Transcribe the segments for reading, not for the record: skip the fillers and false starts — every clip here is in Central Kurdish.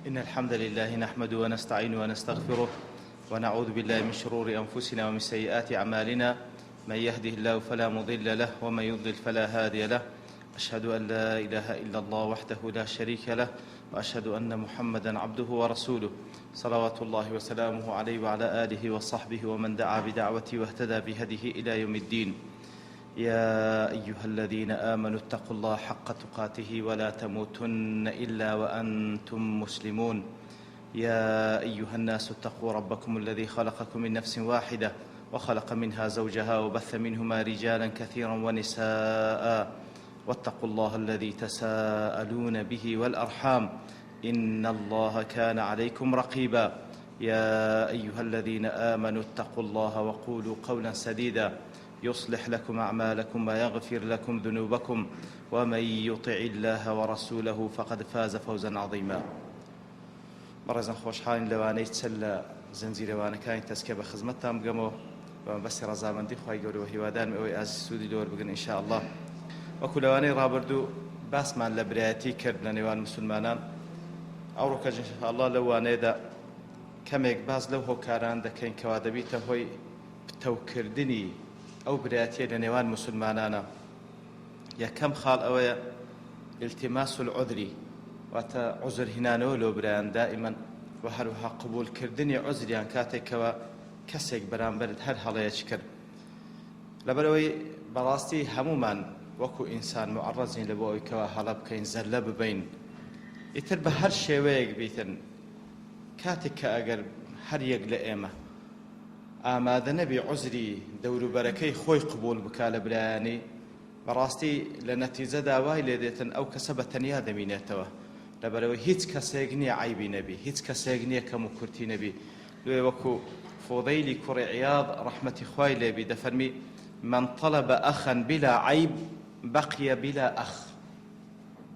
إن الحمد لله نحمده ونستعينه ونستغفره ونعوذ بالله من شرور أنفسنا ومن سيئات أعمالنا من يهده الله فلا مضل له ومن يضلل فلا هادي له أشهد أن لا إله إلا الله وحده لا شريك له وأشهد أن محمدا عبده ورسوله صلوات الله وسلامه عليه وعلى آله وصحبه ومن دعا بدعوته واهتدى بهديه إلى يوم الدين يا أيها الذين آمنوا اتقوا الله حق تقاته ولا تموتن إلا وأنتم مسلمون يا أيها الناس اتقوا ربكم الذي خلقكم من نفس واحدة وخلق منها زوجها وبث منهما رجالا كثيرا ونساء واتقوا الله الذي تساءلون به والأرحام إن الله كان عليكم رقيبا يا أيها الذين آمنوا اتقوا الله وقولوا قولا سديدا يصلح لكم أعمالكم ويغفر لكم ذنوبكم ومن يطع الله ورسوله فقد فاز فوزا عظيما بەڕێزان خۆشحاڵین لەوانەی چەند لە زنجیرە وانەکانی تەزکیە بە خزمەتتان بگەمەوە بە مەبەستی ڕەزامەندی خوای گەورە و هیوادارم ئێوەی ئازیز سوودی لێ وەربگرن ان شاء اللە وەکو لەوانەی ڕابردوو باسمان لە برایەتی کرد لە نێوان مسلمانان ئەوڕۆکەش ان شاء اللە لەو وانەیەدا کەمێک باس لەو هۆکاران دەکەین کەوا دەبیتە هۆی پتەوکردنی ئەو برایەتیە لە نێوان مسلمانانە یەکەم خاڵ ئەوەیە التماس العذری واتە عوزر هینانەوە لۆ برایان دائیمەن و هەروەها قبوڵ کردنی عوزریان کاتێک کەوا کەسێک بەرامبەرت هەر هەڵەیەکی کرد لەبەرئەوەی بەڕاستی هەموومان وەکو ئینسان معڕەزین لە بۆ ئەوی کەوا هەڵە بکەین زەلە ببەین ئیتر بە هەر شێوەیەک بیتن کاتێک کە ئەگەر هەر یەک لە ئێمە ئامادە نەبی عوزری دەوروبەرەکەی خۆی قبوڵ بکا لە برایانی، بەڕاستی لە نەتیجەدا وای لێ دێتن ئەو کەسە بە تەنیا دەمینێتەوە، لەبەرئەوەی هیچ کەسێک نیە عەیبی نەبی، هیچ کەسێک نیە کەم و کورتی نەبی، لۆیە وەکو فوضەیلی کوڕی عیاض ڕەحمەتی خوای لێ بی دەفەرمی، من طلب اخا بلا عیب بقی بلا اخ،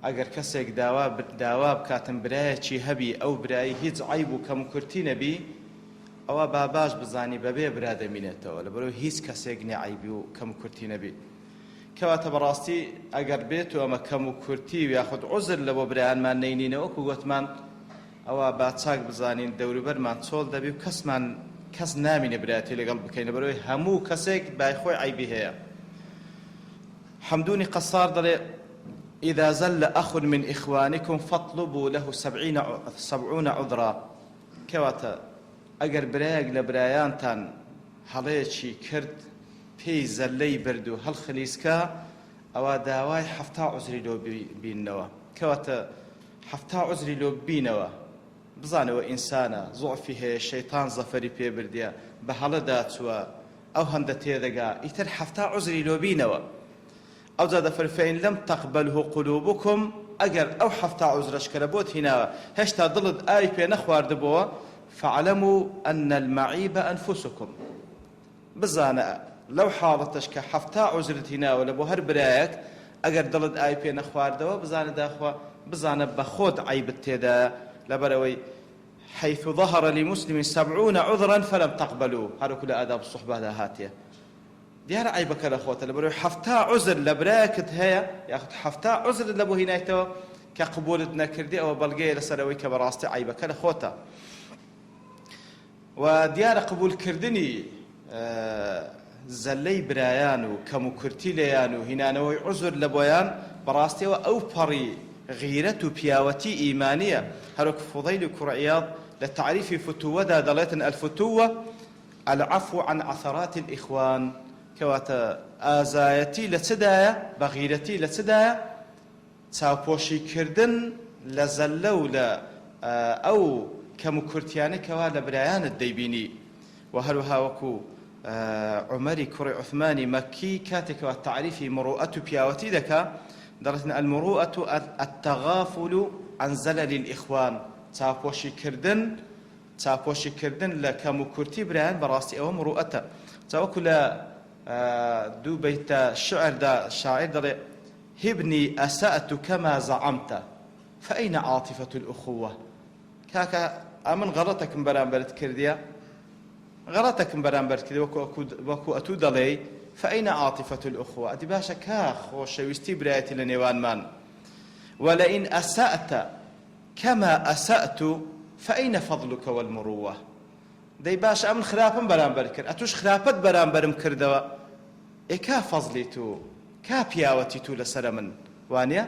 ئەگەر کەسێک داوا داوا بکاتن برایەکی هەبی ئەو برای هیچ عەیب و کەم و کورتی نەبی، ئەوا با باش بزانی بەبێ برا دەمینێتەوە لەبەرئەوەی هیچ کەسێک نیە عەیبی و کەم و کورتی نەبی کەواتە بەڕاستی ئەگەر بێت و ئەمە کەم و کورتی و یاخود عوزر لەبۆ برایانمان نەینینەوە وەکو گۆتمان ئەوا با چاک بزانین دەوروبەرمان چۆڵ دەبی و کەسمان کەس نامینێ برایەتی لەگەڵ بکەین لەبەرئەوەی هەموو کەسێک بای خۆی عەیبی هەیە حەمدونی قەسار دەڵێ اذا زل اخ من اخوانکم فاطلبوا له سبعین سبعون عذرا کەواتە ئەگەر برایەک لە برایانتان هەڵەیەکی کرد پێی زەللەی برد و هەڵخلیسکا ئەوا داوای حەفتا عوزری لۆ بیننەوە کەواتە حەفتا عوزری لۆ ببینەوە بزانەوە ئینسانە زوعفی هەیە شەیتان زەفەری پێ بردیە بە هەڵەدا چووە ئەو هەندە تێدەگا ئیتر حەفتا عوزری لۆ بینەوە ئەوجا دەفەرموێ، فإن لم تقبله قلوبکم، ئەگەر ئەو 70 عوزرەش کە لە بۆت هیناوە هێشتا دڵت ئاوی پێ نەخواردبۆوە، فاعلموا ان المعیب انفسکم، بزانە لەو حاڵەتەش کە 70 عوزرت هیناوە لە بۆ هەر برایەک ئەگەر دڵت ئاوی پێ نەخواردەوە بزانە داخوا بزانە بە خۆت عەیبت تێدایە لەبەرئەوەی حیث ظهر لمسلم سبعون عذرا فلم تقبلوه هەروەکو لە آداب الصحبە دا هاتیە. دیارە عەیبەکە لە خۆتە لەبەرئەوەی 70 عوزر لە برایەکت هەیە یاخود 70 عوزرت لە بۆ هینایتەوە کە قبولت نەکردی ئەوە بەڵگەیە لەسەر ئەوەی کە بەڕاستی عەیبەکە لە خۆتە و دیارە قبولکردنی زەلەی برایان و کەم و کورتی لێیان و هینانەوەی عوزر لە بۆیان بەڕاستیەوە ئەو پەڕی غیرەت و پیاوەتی ئیمانیە هەروەک فوضەیلی کوڕ عیاض لە تەعریفی فتووەدا دەڵێتن الفتووە العفو عن عثرات الاخوان، کەواتە ئازایەتی لە چدایە، بەغیرەتی لە چدایە؟ چاوپۆشی کردن لە زەللە و لە ئەو کەم و کورتیانەی کەوا لە برایانت دەیبینی و هەروەها وەکو عومەری کوڕی عوثمانی مەککی کاتێک کەوا تەعریفی مروئەت و پیاوەتی دەکا دەڵێتن المروءە التغافل عن زلل الاخوان چاوپۆشی کردن چاوپۆشی کردن لە کەم و کورتی برایان بەڕاستی ئەوە مروئەتە جا وەکو لە دوو بەیتە شعردا شاعیر دەڵێ هبنی اسأت کما زعمت فأین عاطفة الاخوة کاکە ئەمن غەڵەتەکم بەرامبەرت کردیە غەڵەتەکم بەرامبەرت کردی وەکو وەکو ئەتوو دەڵێی فأین عاطفة الاخوة ئەدی باشە کا خۆشەویستی برایەتی لە نێوانمان ولئن اسأت. کما اسأت فاین فضلک والمروە دەی باشە ئەمن خراپەم بەرامبەر کرد ئەتوش خراپەت بەرامبەرم کردەوە ئێ کا فەزلی تو کا پیاوەتی تو لەسەرە من وانیە؟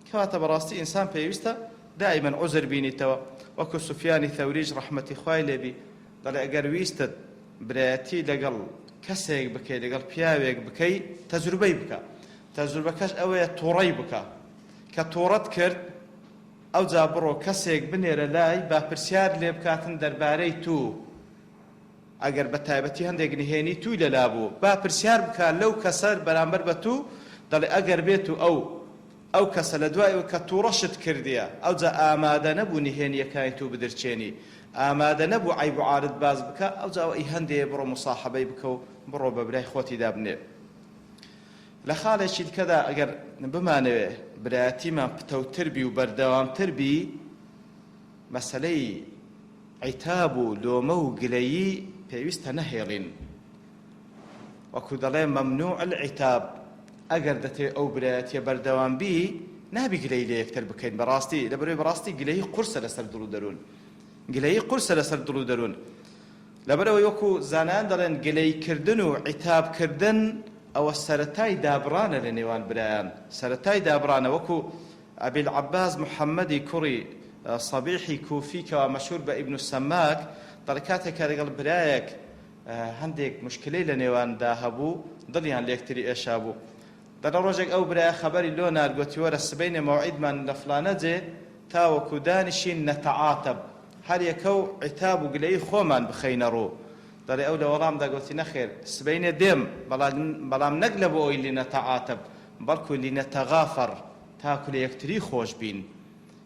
کەواتە بەڕاستی ئینسان پێویستە دائیمەن عوزر بینیتەوە وەکو سوفیانی ثەوریش ڕەحمەتی خوای لێبی دەڵێ ئەگەر ویستت برایەتی لەگەڵ کەسێک بکەی لەگەڵ پیاوێک بکەی تەجروبەی بکە تەجروبەکەش ئەوەیە توڕەی بکە کە توڕەت کرد ئەوجا بڕۆ کەسێک بنێرە لای با پرسیار لێ بکاتن دەربارەی تو ئەگەر بە تایبەتی هەندێک نهێنی توی لەلا بوو با پرسیار بکا لەو کەسە بەرامبەر بە تو دەڵێ ئەگەر بێتو ئەو ئەو کەسە لە دوای ئەوەی کە توڕەشت کردیە ئەوجا ئامادە نەبوو نهێنیەکانی تو بدرچێنی ئامادە نەبوو عەیب و عارت باس بکا ئەوجا ئەوە ئی هەندێ بڕۆ موساحەبەی بکە و بڕۆ بە برای خۆتی دابنێ. لە خاڵێکی دیکەدا ئەگەر بمانەوێ برایەتیمان پتەوتر بی و بەردەوامتر بی مەسەلەی عیتاب و لۆمە و گلەیی پێویستە نەهێڵین. وەکو دەڵێ ممنوع العتاب ئەگەر دەتەوێ ئەو برایەتیە بەردەوام بی نابی گلەیی لە یەکتر بکەین بەڕاستی لەبەرئەوەی بەڕاستی گلەیی قورسە لەسەر دڵ و دەروون گلەیی قورسە لەسەر دڵ و دەروون لەبەرئەوەی وەکو زانایان دەڵێن گلەیی کردن و عیتاب کردن ئەوە سەرەتای دابڕانە لە نێوان برایان سەرەتای دابڕانە وەکو ئەبی العباس محمدی کوڕی صەبیحی کوفی کەوا مەشهور بە ابن السماک دەڵێ کاتێک کە لەگەڵ برایەک هەندێک موشکلەی لە نێواندا هەبوو دڵیان لێکتری ئێشابوو دەڵێ ڕۆژێک ئەو برایە خەبەری لۆ نارد گۆتی وەرە سبەینێ مەوعیدمان لە فڵانە جێ تاوەکو دانیشین نەتەعاتەب هەر یەکە و عیتاب و گلەیی خۆمان بخەینە ڕوو دەڵێ ئەو لە وەڵامدا گۆتی نەخێر سبەینێ دێم بەڵام نەک لە بۆ ئەوی لنەتەعاتەب بەڵکو لنەتەغافەڕ تاکو لە یەکتری خۆش بین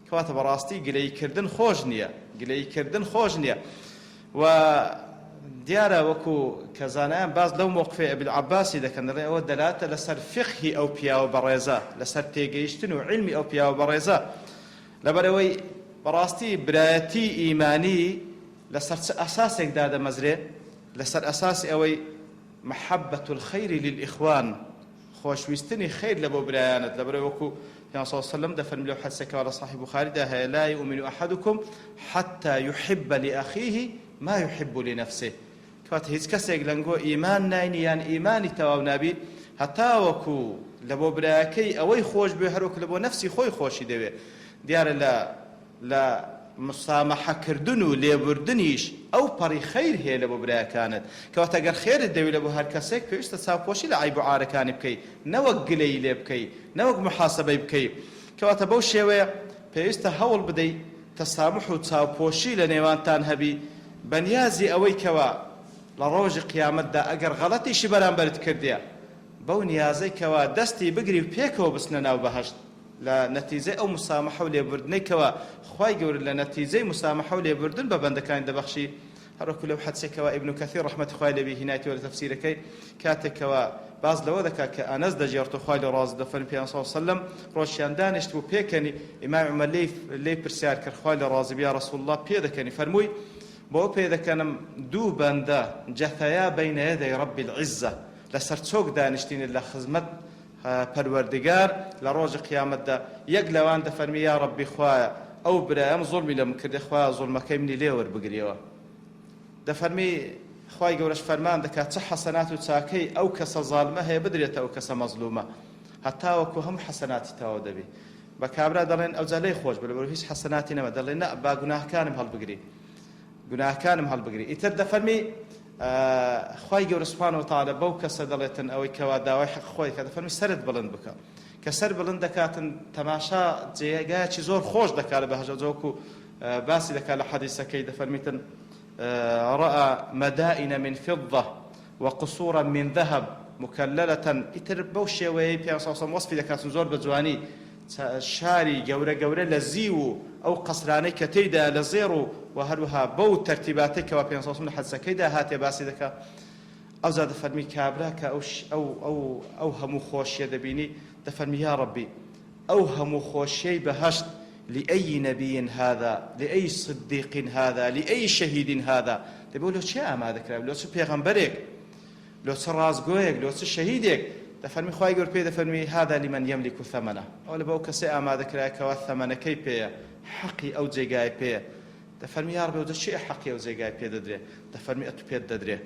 کەواتە بەڕاستی گلەیی کردن خۆش نییە گلەیی کردن خۆش نییە و دیارە وەکو کە زانایان باس لەو مۆقفەی ئەبی العباسی دەکەن دەڵێن ئەوە دەلالەتە لەسەر فقهی ئەو پیاوە بەڕێزە لەسەر تێگەیشتن و عیلمی ئەو پیاوە بەڕێزە لەبەرئەوەی بەڕاستی برایەتی ئیمانی لەسەر چ ئەساسێک دادەمەزرێ لەسەر ئەساسی ئەوەی محبة الخیر للإخوان خۆشویستنی خەیر لە بۆ برایانت، لەبەرئەوەی وەکو پێغەمبەر صلی اللە علیە وسلم دەفەرمی لەو حەدیسەی کەوا لە صحیح بوخاریدا هەیە، لا یؤمن احدکم حتی یحب لأخیه ما یحب لنفسه، کەواتە هیچ کەسێک لەنگۆ ئیمان ناینی یان ئیمانی تەواو نابی هەتاوەکو لە بۆ برایەکەی ئەوەی خۆش بوێ هەروەکو لە بۆ نەفسی خۆی خۆشی دەوێ، دیارە لە لە مسامەحە کردن و لێبوردنیش ئەو پەڕی خەیر هەیە لە بۆ برایەکانت، کەواتە گەر خێرت دەوێ لە بۆ هەر کەسێک پێویستە چاوپۆشی لە عەیب و عارەکانی بکەی نەوەک گلەیی لێ بکەی نەوەک موحاسەبەی بکەی، کەواتە بەو شێوەیە پێویستە هەوڵ بدەی تەساموح و چاوپۆشی لە نێوانتان هەبی بە نیازی ئەوەی کەوا لە ڕۆژی قیامەتدا ئەگەر غەڵەتیشی بەرامبەرت کردیە بەو نیازەی کەوا دەستی بگری و پێکەوە بچنە ناو بەهەشت. لە نەتیجەی ئەو موسامەحە و لێبوردنەی کەوا خوای گەورە لە نەتیجەی موسامەحە و لێبوردن بە بەندەکانی دەبەخشی، هەروەکو لەو حەدسەی کەوا ئیبن کەثیر ڕەحمەتی خوای لێ بی هینایتەوە لە تەفسیرەکەی کاتێک کەوا باس لەوە دەکات کە ئەنەس دەگێڕتەوە خوای لێ ڕازی دەفەرمی پێغەمبەر صلی اللە علیە وسلم ڕۆژیان دانیشتبوو پێکەنی ئیمام عومەر لێی لێی پرسیار کرد خوای لێ ڕازی بی یا رسول اللە پێدەکەنی فەرمووی بەوە پێدەکەنم دوو بەندە جثیا بین یدی رب العزە لەسەر چۆک دانیشتینە لە خزمەت پەروەردگار لە ڕۆژی قیامەتدا یەک لەوان دەفەرمی یا ڕەبی خوایە ئەو برایەم زوڵمی لە من کردێ خوایە زوڵمەکەی منی لێ وەربگریەوە دەفەرمی خوای گەورەش فەرمان دەکات چ حەسەنات و چاکەی ئەو کەسە زاڵمە هەیە بدرێتە ئەو کەسە مەزلومە هەتاوەکو هەموو حەسەناتی تەواو دەبی بە کابرا دەڵێن ئەوجا لێی خۆش بە لەبەر هیچ حەسەناتی نەما دەڵێ نا با گوناهەکانم هەڵبگری گوناهەکانم هەڵبگری ئیتر دەفەرمی خوای گەورە سبحانە وتعالی بەو کەسە دەڵێتن ئەوەی کەوا داوای حەق خۆی کە دەفەرمی سەرت بڵند بکە کە سەر بڵند دەکاتن تەماشا جێگایەکی زۆر خۆش دەکات لە بەهەشت وەکو باسی دەکات لە حەدیسەکەی دەفەرمیتن رأى مدائن من فضة وقصورا من ذهب مكللة ئیتر بەو شێوەیەی پێ سەسەم وەسفی دەکاتن زۆر بە جوانی شاری گەورە گەورە لە زیو و ئەو قەسرانەی کە تێیدایە لە زێڕ و وە هەروەها بەو تەرتیباتەی کەوا پێغەمبەر صلی اللە علیە و سلم لە حەدیسەکەیدا هاتیە باسی دەکا ئەوجا دەفەرمی کابرا کە ئەو ئەو ئەو ئەو هەموو خۆشیە دەبینی دەفەرمی یا ڕەبی ئەو هەموو خۆشیەی بەهەشت لأي نبي هذا لأي صدیق هذا لأي شهید هذا دەبێ لۆ چێ ئامادە کرا لۆ چ پێغەمبەرێک لۆ چ ڕاستگۆیەک، لۆ چ شەهیدێک، دەفەرمی خوای گەورە پێی دەفەرمی، هذا لمن یملک ثمنه، ئەوە لە بۆ ئەو کەسەی ئامادە کرایە کەوا ثەمەنەکەی پێیە، حەقی ئەو جێگای پێیە. دەفەرمی یا ڕەبی ئەوجا کێ حەقی ئەو جێگای پێ دەدرێ؟ دەفەرمی ئەتو پێت دەدرێ.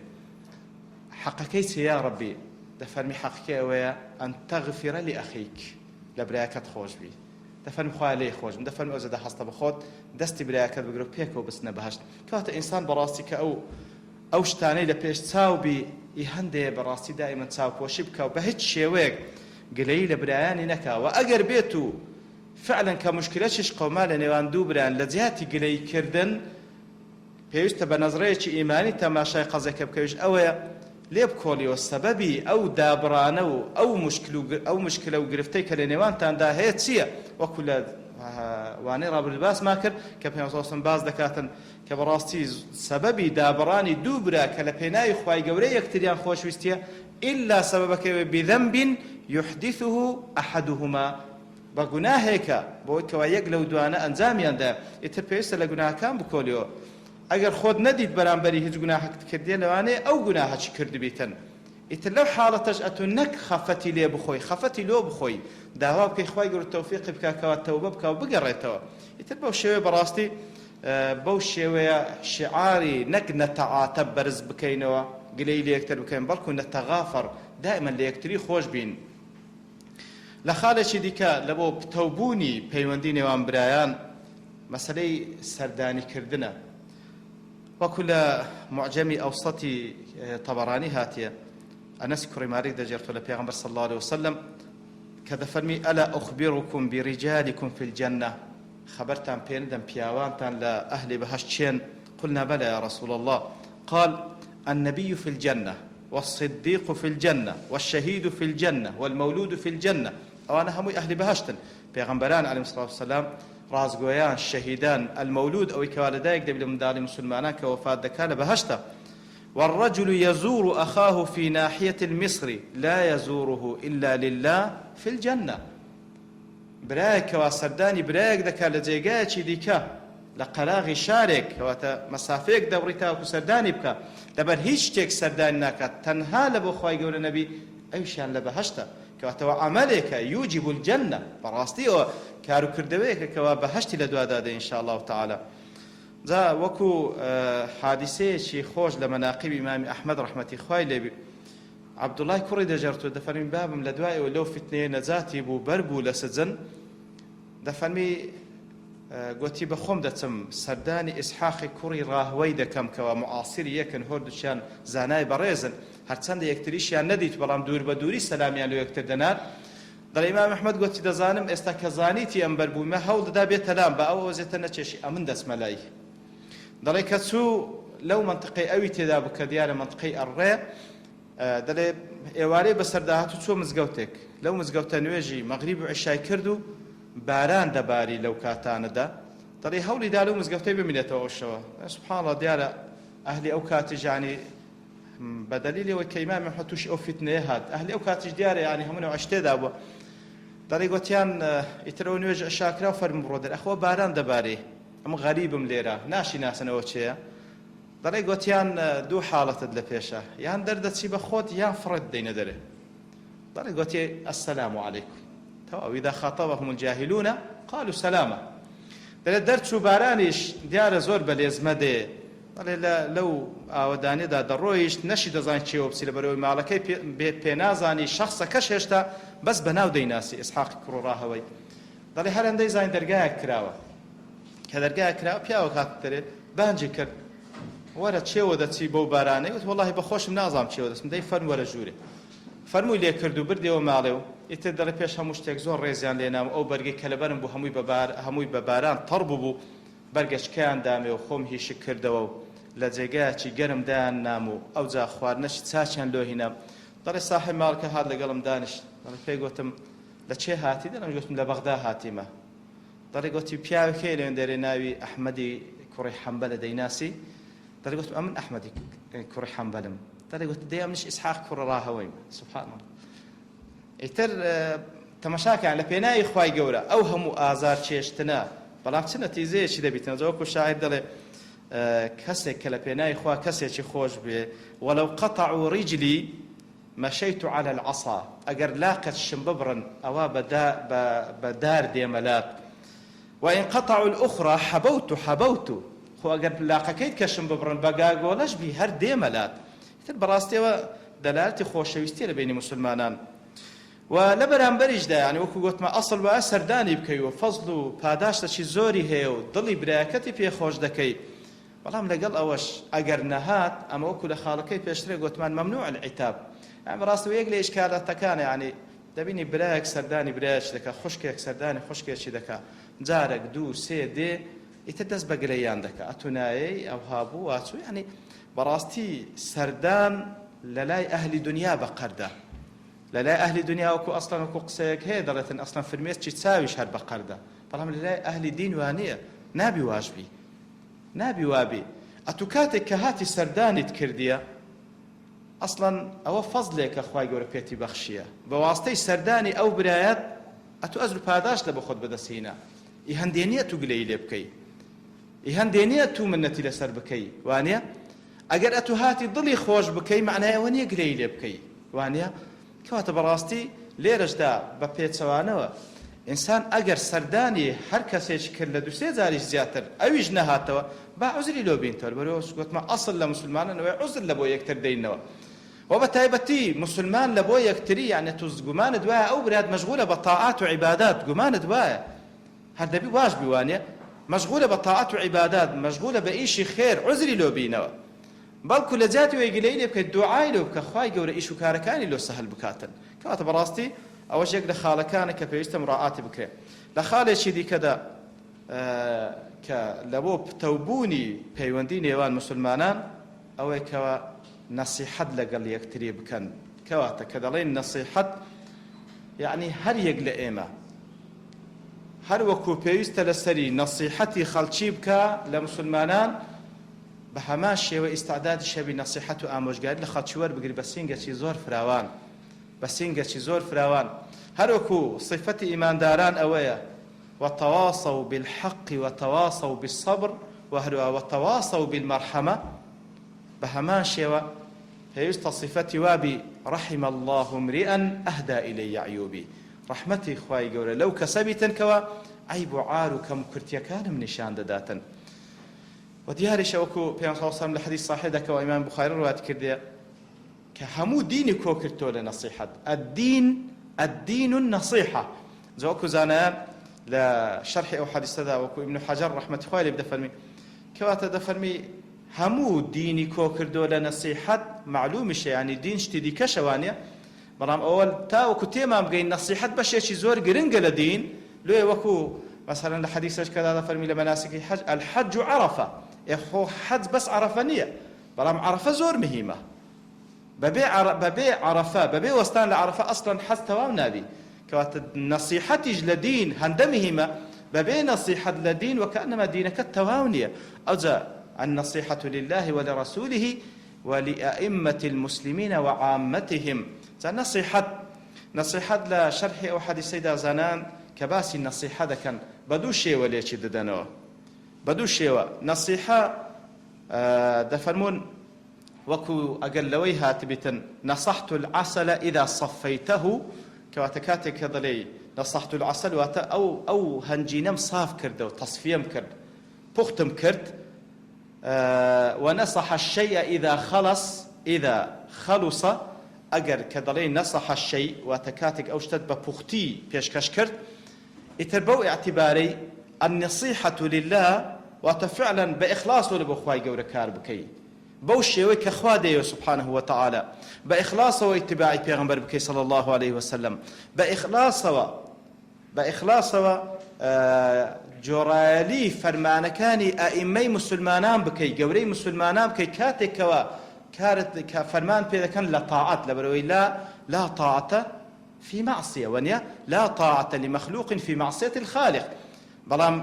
حەقەکەی چیە یا ڕەبی؟ دەفەرمی حەقەکەی ئەوەیە ان تغفر لأخیک لە برایەکەت خۆش بی. دەفەرمی خوایە لێی خۆش بم. دەفەرمی ئەوجا دە هەستە بەخۆت دەستی برایەکەت بگرە و پێکەوە بچنە بەهەشت. کەواتە ئینسان بەڕاستی کە ئەو ئەو شتانەی لە پێش چاو بی ی هەندێ بەڕاستی دائیمەن چاوپۆشی بکا و بە هیچ شێوەیەک گلەیی لە برایانی نەکا وە ئەگەر بێت و فعلا کە موشکلەکیش قەوما لە نێوان دوو برایان لە جیاتی گلەیی کردن پێویستە بە نەزرەیەکی ئیمانی تەماشای قەزیەکە بکەویش ئەوەیە لێبکۆڵیەوە سەبەبی ئەو دابڕانە و ئەو موشکل و ئەو موشکلە و گرفتەی کە لە نێوانتاندا هەیە چییە وەکو لە وانەی ڕابردوو باسمان کرد کە پێغەمبەر صلی اللە علیه و سلم باس دەکاتن کە بەڕاستی سەبەبی دابڕانی دوو برا کە لە پێناوی خوای گەورە یەکتریان خۆشویستیە ئیلا سەبەبەکەی ئەوەیە بذنب یحدثه احدهما بە گوناهێکە بەوەی کەوا یەک لەو دوانە ئەنجامیان دا ئیتر پێویستە لە گوناهەکان بکۆلیەوە ئەگەر خۆت نەدیت بەرامبەری هیچ گوناهەکت کردیە لەوانەیە ئەو گوناهەکی کردبیتن ئیتر لەو حاڵەتەش ئەتو نەک خەفەتی لێ بخۆی خەفەتی لۆ بخۆی داوا بکەی خوای گەورە تەوفیقی بکا کەوا تەوبە بکا و بگەڕێتەوە ئیتر بەو شێوەیە بەڕاستی بەو شێوەیە شیعاری نەک نەتەعاتەب بەرز بکەینەوە گلەیی لە یەکتر بکەین بەڵکو نەتەغافەڕ دائیمەن لە یەکتری خۆش بین. لە خاڵێکی دیکە لە بۆ پتەوبوونی پەیوەندی نێوان برایان مەسەلەی سەردانی کردنە وەکو لە موعجەمی ئەوسەتی تەبەڕانی هاتیە ئەنەسی کوڕی مالیک دەگێڕتەوە لە پێغەمبەر صلی اللە علیه وسلم کە دەفەرمی ئەلا ئوخبرکم برجالکم فی الجنە خەبەرتان پێ ندەم پیاوانتان لە ئەهلی بەهەشت کێن؟ قلنا بلی یا رسول اللە قال النبی فی الجنە والصدیق فی الجنە والشهید فی الجنە والمولود فی الجنە ئەوانە هەمووی ئەهلی بەهەشتن پێغەمبەران علیهم الصلوة والسلام ڕاستگۆیان شەهیدان المولود ئەوەی کەوا لەدایک دەبی لە منداڵی موسلمانان کە وەفات دەکا لە بەهەشتە والرجل يزور أخاه في ناحية المصر لا يزوره إلا لله في الجنة برایەک کەوا سەردانی برایەک دەکات لە جێگایەکی دیکە لە قەراغی شارێک کەواتە مەسافەیەک دەبڕی تاوەکو سەردانی بکا لەبەر هیچ شتێک سەردانی ناکات تەنها لە بۆ خوای گەورە نەبی ئەویشیان لە بەهەشتە کەواتە وە عەمەلێکە یوجب الجنە بەڕاستی ئەوە کار و کردەوەیەکە کەوا بەهەشتی لە دوادا دێ ان شاء اللە تعالی جا وەکو حادیسەیەکی خۆش لە مەناقیبی ئیمامی ئەحمەد ڕەحمەتی خوای لێبی عەبدوڵای کوڕی دەگێڕتەوە دەفەرمی بابم لە دوای ئەوەی لەو فیتنەیە نەجاتی بوو بەر بوو لە سجن دەفەرمی گۆتی بە خۆم دەچم سەردانی ئیسحاقی کوڕی ڕاهوەی دەکەم کەوا معاصری یەکن هۆردووکیان زانای بەڕێزن هەرچەندە یەکتریشیان نەدیت بەڵام دوور بە دووری سەلامیان لۆ یەکتر دەنارد دەڵێ ئیمام ئەحمەد گۆتی دەزانم ئێستا کە زانیتی ئەم بەربوومە هەوڵ دەدا بێتە لام با ئەو ئەوزێتە نەکێشی ئەمن دەچمە لای دەڵێ کە چوو لەو مەنتقەی ئەوی تێدا بوو کە دیارە مەنتقەی ئەڕڕێ دەڵێ ئێوارەی بەسەردا هات و چووە مزگەوتێک لەو مزگەوتە نوێژی مەغریب و عیشای کرد و باران دەباری لەو کاتانەدا دەڵێ هەوڵی دا لەو مزگەوتەی بمینێتەوە ئەو شەوە سبحان الله دیارە ئەهلی ئەو کاتیش یانی بە دەلیلی ئەوەی کە ئیمام ئەحمەد تووشی ئەو فیتنەیە هات ئەهلی ئەو کاتیش دیارە یانی هەموو نەوعە شتێدا بووە دەڵێ گوتیان ئیتر ئەو نوێژ عیشا کرا و فەرموو بڕۆ دەر ئەخۆ باران دەبارێ ئەم غەریبم لێرە ناشی ناسن ئەوە چێیە دەڵێ گۆتیان دوو حاڵەتت لە پێشە یان دەردەچی بە خۆت یان فڕێت دەینە دەرێ دەڵێ گۆتی السلام علیکم تەواو اذا خاطبهم الجاهلون قالوا سلاما دەڵێ دەرچوو بارانیش دیارە زۆر بە لێزمە دێ دەڵێ لە لەو ئاوەدانیەدا دەڕۆیشت نەشی دەزان کێوە بچی لەبەرەوەی ماڵەکەی پێ نازانی شخصەکەش هێشتا بەس بەناو دەیناسی ئیسحاقی کوڕ ڕاهەوەی دەڵێ هەر هەندەی زانی دەرگایەک کراوە. کە دەرگایەک کراوە پیاوەک هاتە دەرێ بانگی کرد وەرە چێوە دەچی بەو بارانەی وت وەڵاهی بە خۆشم نازانم چێوە دەچم دەی فەرموو وەرە ژوورێ فەرمووی لێ کرد و بردیەوە ماڵێ و ئیتر دەڵێ پێش هەموو شتێک زۆر ڕێزیان لێ نام و ئەو بەرگەی کە لەبەرم بوو هەمووی بە بار هەمووی بە باران تەڕ بووبوو بەرگەچکەیان دامێ و خۆم هیشک کردەوە و لە جێگایەکی گەرم دایان نام و ئەوجا خواردنەکی چاکیان لۆ هینام دەڵێ ساحێب ماڵەکە هات لەگەڵم دانیشت دەڵێ پێی گۆتم لە کێ هاتی؟ دەڵێم گۆتم لە بەغدا هاتیمە. دەڵێ گۆتی پیاوێک هەیە لەوێندەرێ ناوی ئەحمەدی کوڕی حەنبەلە دەیناسی؟ دەڵێ گۆتم ئەمن ئەحمەدی کوڕی حەنبەلم. دەڵێ گۆتی دەی ئەمنیش ئیسحاق کوڕە ڕاهەوەیم. سبحان الله. ئیتر تەمەشاکان لە پێناوی خوای گەورە ئەو هەموو ئازار چێشتنە بەڵام چ نەتیزەیەکی دەبیتنەوە جا وەکو شاعیر دەڵێ کەسێک کە لە پێناوی خوا کەسێکی خۆش بێ ولو قطعوا رجلی مشیت علی العصا، ئەگەر لاقت شم ببڕن ئەوا بە دار دێمە لات. وان قطعوا الاخرى حبوت حبوت خۆ ئەگەر لاقەکەیت کەشم ببڕن بە گاگۆلەش بی هەر دێمە لات. ئیتر بەڕاستیەوە دەلالەتی خۆشەویستیە لە بەینی موسولمانان و لە بەرامبەریشدا یانی وەکو گۆتمە ئەسڵ وایە سەردانی بکەی و فەزڵ و پاداشتەکی زۆری هەیە و دڵی برایەکەتی پێ خۆش دەکەی بەڵام لەگەڵ ئەوەش ئەگەر نەهات ئەمە وەکو لە خاڵەکەی پێشترێ گۆتمان ممنوع العتاب یانی بەڕاستی یەک لە ئیشکالاتەکانە یانی دەبینی برایەک سەردانی برایەکی دەکا خوشکێک سەردانی خوشکێکی دەکا جارێک دوو سێ دێ ئیتر دەست بە گلەییان دەکا ئەتوو نایەی ئەوها بوو واچوو یانی بەڕاستی سەردان لەلای ئەهلی دنیا بە قەردە لەلای ئەهلی دنیا وەکو ئەسڵەن وەکو قسەیەک هەیە دەڵێتن ئەسڵەن فرمێسکی چاویش هەر بە قەردە بەڵام لەلای ئەهلی دین وانییە نابی واش بی نابی وابی ئەتوو کاتێک کە هاتی سەردانیت کردیە ئەسڵەن ئەوە فەزلێکە خوای گەورە پێتی بەخشیە بە واستەی سەردانی ئەو برایەت ئەتوو ئەجر و پاداشت لە بۆ خۆت بەدەست هینا ئی هەندێ نیە تو گلەیی لێ بکەی ئی هەندێ نیە تو منەتی لەسەر بکەی وانیە ئەگەر ئەتوو هاتی دڵی خۆش بکەی مەعنای ئەوە نیە گلەیی لێ بکەی وانیە کەواتە بەڕاستی لێرەشدا بە پێچەوانەوە ئینسان ئەگەر سەردانی هەر کەسێکی کرد لە دوو سێ جاریش زیاتر ئەویش نەهاتەوە با عوزری لۆ بینتەوە لەبەرئەوە گۆتمە ئەسڵ لە موسلمانان ئەوەیە عوزر لە بۆ یەکتر دەینەوە وە بە تایبەتی موسلمان لە بۆ یەکتری یانی تو گومانت وایە ئەو برات مەشغولە بە تاعات و عیبادات گومانت وایە هەر دەبی واش بی وانیە مەشغولە بە تاعات و عیبادات مەشغولە بە ئیشی خێر عوزری لۆ بینەوە بەڵکو لە جیاتی ئەوەی گلەیی لێ بکەیت دوعای لۆ بکە خوای گەورە ئیش و کارەکانی لۆ سەهل بکاتن کەواتە بەڕاستی ئەوەش یەک لە خاڵەکانە کە پێویستە مراعاتی بکرێ لە خاڵێکی دیکەدا کە لە بۆ پتەوبوونی پەیوەندی نێوان موسلمانان ئەوەیە کەوا نەسیحەت لەگەڵ یەکتری بکەن کەواتە کە دەڵێین نەسیحەت یەعنی هەر یەک لە ئێمە هەر وەکو پێویستە لەسەری نەسیحەتی خەڵکی بکا لە موسلمانان بە هەمان شێوە ئیستعدادیش هەبی نەسیحەت و ئامۆژگاری لە خەڵکی وەربگری بە سینگەکی زۆر فراوان بە سینگەکی زۆر فراوان هەر وەکو سیفەتی ئیمانداران ئەوەیە وتواصوا بالحق وتواصوا بالصبر و هەروەها وتواصوا بالمرحمە بە هەمان شێوە پێویستە سیفەتی وابی رحم اللە امرئا اهدی الی عیوبی ڕەحمەتی خوای گەورە لەو کەسە بیتن کەوا عەیب و عار و کەموکورتیەکانم نیشان دەداتن و دیاریشە وەکو پێغەمبەر صلی اللە علیە وسلم لە حەدیث صحیح کەوا ئیمام بوخاری ڕوایەت کردیە کە هەموو دینی کۆکردتەوە لە نەسیحەت الدین الدین النصیحە جا وەکو زانایان لە شەرحی ئەو حەدیسەدا وەکو ابن حەجەر ڕەحمەتی خوای لێ دەفەرمی کەواتە دەفەرمی هەموو دینی کۆکردەوە لە نەسیحەت مەعلومیشە یانی دین شتی دیکەشە وانیە بەڵام ئەوە تاوەکو تێمان بگەین نەسیحەت بەشێکی زۆر گرنگە لە دین لۆیە وەکو مەسەلەن لە حەدیسەش کەدا دەفەرمی لە مەناسکی حەج الحج عەرەفە ئێ خۆ حەج بەس عەرەفە نییە بەڵام عەرەفە زۆر مهیمە بەبێ بەبێ عەرەفە بەبێ وەستان لە عەرەفە ئەسڵەن حەج تەواو نابی کەواتە نەسیحەتیش لە دین هەندە مهیمە بەبێ نەسیحەت لە دین وەکەئەنەما دینەکەت تەواو نییە ئەوجا النصیحة لله ولرسوله ولأئمة المسلمین وعامتهم جا نەسیحەت نەسیحەت لە شەرحی ئەو حەدیسەیدا زانایان کە باسی نەسیحە دەکەن بە دوو شێوە لێکی دەدەنەوە بە دوو شێوە نەسیحە دەفەرموون وەکو ئەگەر لەوەی هاتبیتن نصحت العسل اذا صفیته کەواتە کاتێک کە دەلێی نصحت العسل واتە ئەو ئەو هەنجینەم ساف کردەوە تەصفیەم کرد پوختم کرد ونصح الشیء اذا خلص اذا خلص ئەگەر کە دەڵێی نصح الشیء واتە کاتێک ئەو شتەت بە پوختی پێشکەش کرد ئیتر بەو ئیعتیبارەی النصیحە للە واتە فعلا بە ئیخلاصەوە لە بۆ خوای گەورە کار بکەی بەو شێوەی کە خوا دەیەوێ سبحانە وتعالی بە ئیخلاصەوە ئیتباعی پێغەمبەر بکەی صلی اللە علیه وسلم بە ئیخلاصەوە بە ئیخلاصەوە جۆڕایەلی فەرمانەکانی ئائیمەی موسلمانان بکەی گەورەی موسلمانان بکەی کاتێک کەوا کارت کە فەرمان پێ دەکەن لە تاعەت لەبەرئەوەی لا لا طاعەتە فی معصیە وەنیە لا طاعە لمخلوق فی معصیە الخالق بەڵام